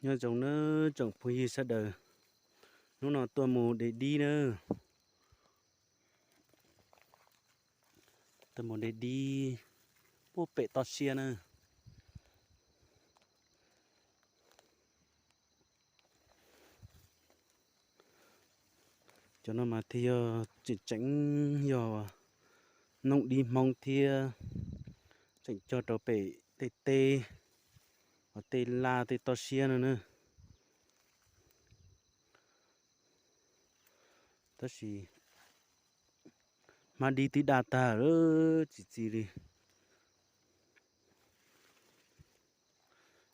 Nyob zoo nawb tsoom phooj ywg sawv daws, hnub no tuaj mus de dib na, tuaj mus de dib puag pem toj siab na. Cov no mas thiaj yog tseem tseem yog noog dib Hmoob thiab, tseem cog rau pem tej teb, tej laj tej toj siab no na. Tab sis hmab dib twb daj tag lawm tsis txi li.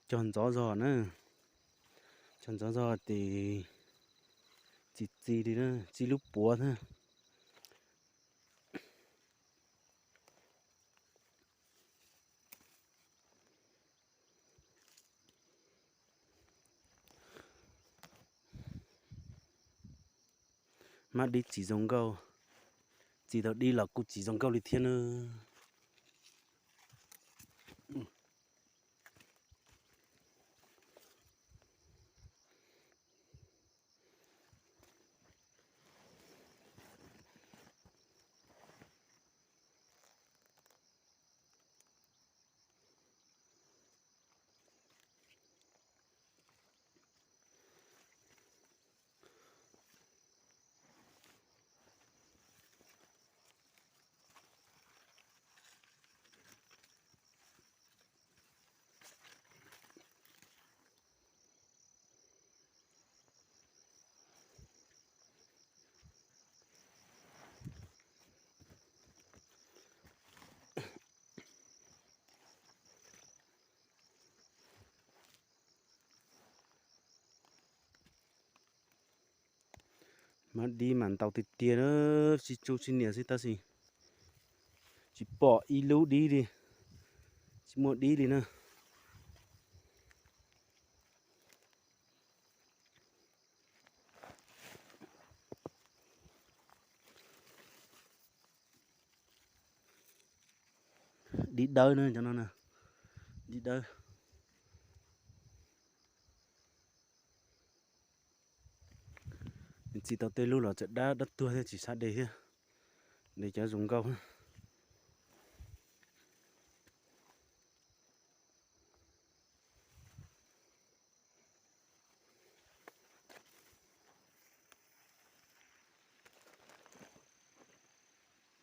Cog ntxov zog na, cog ntxov zog ces tsis txi li na, txi lub puav na. Hmab dib tsis zoo nkauj, txi tau dib los kuj tsis zoo nkauj li thiab na. Hmab dib mas ntau tiag tiag na, sib tsub sib nias xwb tab sis tsis pom ib lub dib li, tsis muaj dib li na. Dib dawb na cov no, dib dawb. Nws txi tau tej lub los txawm dab dab tuag thiab tsis sab de thiab, de cov zoo nkauj.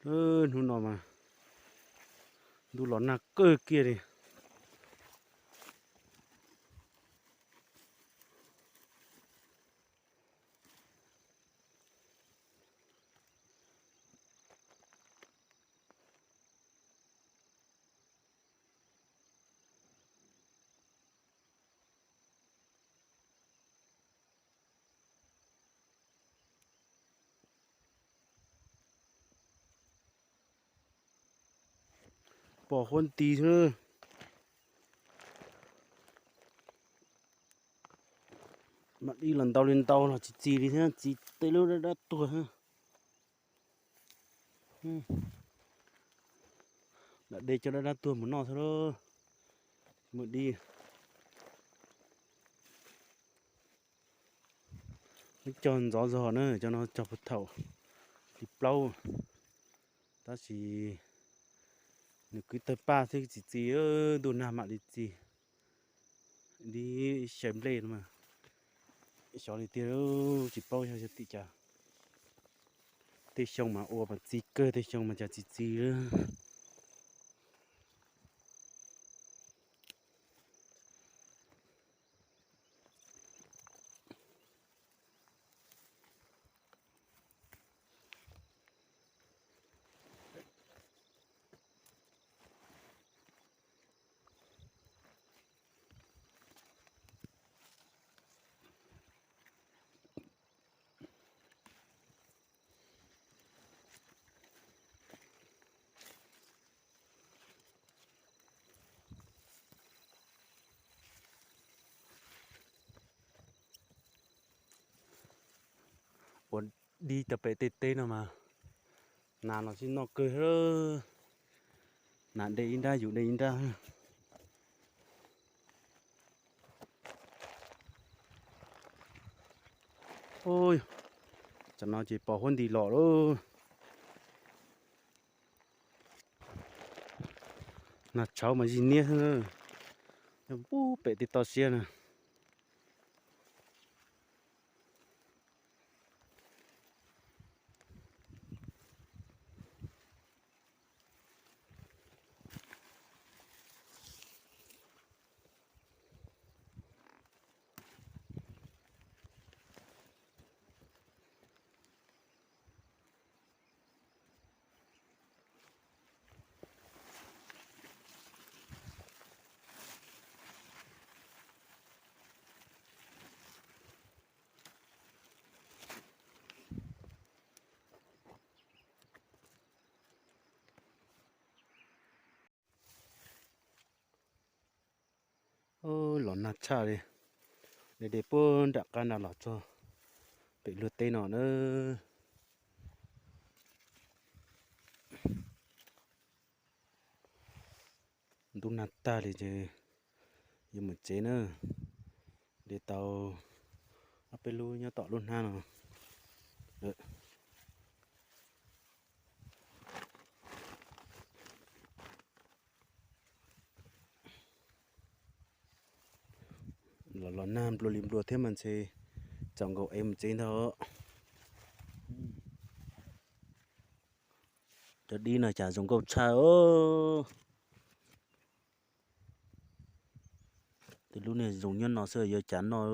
Hnub no mas ntuj los nag kawg kiag li. Pom huab nti xwb. Mam dib los ntau li ntau los tsis txi li thiab, txi tej lub dab dab tuag. Lam de cov dab dab tuag mus noj xwb lauj. Mam dib. Cog ntxov zog na, cov no cog puag thaum hli plaub, tab sis nws kwv tawg paj thiab tsis txi, ntuj nag mam li txi. Dib xyaw nplej no mas xyov li tiag, tsis paub yog yog tim cas. Tej xyoo mas ua mas txi kawg, tej xyoo mas cas tsis txi. Ua dib tau pem tej teb no mas nas los sib noj kawg, nas de ib nrab yus de ib nrab. Ub, tam no ces pos huab nti los lawm. Nag tshauv mas zij niab xwb na. Nyob pub pem tej toj siab na. Los nag tshaj li, de de puag nram qab nram los txog pem luag teb no na. Ntuj nag tag li ces yuav mus tsev na. De tau ob peb lub nyob tom lub hnab no. Los los nag nplua li nplua thiab mas ntshe txaus nkaus es mus tsev ntag. Cov dib no cas zoo nkauj tshaj os. Tej lub niag zoo nyob no xwb yuav cas noj.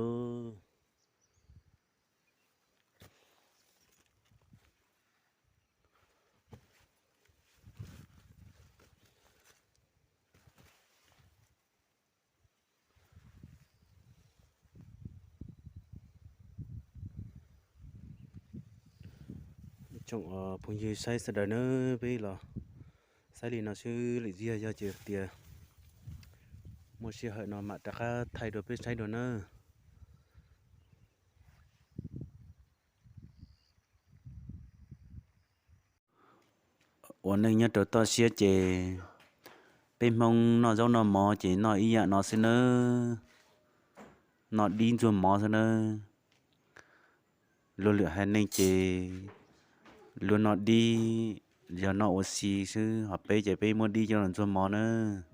Tsoom phooj ywg saib sawv daws nawb, peb los saib li no xwb lwm zaug yog ces tias muaj sij hawm no mam rov qab thaij dua peb saib dua nawb. Ua neej nyob rau toj siab ces peb Hmoob noj zaub noj mov ces noj ib yam no xwb nawb, noj dib ntxuag mov xwb nawb. Luag lwm haiv neeg ces luag noj dib yog noj ua si xwb, ho peb ces peb muab dib coj los ntxuag mov nawb.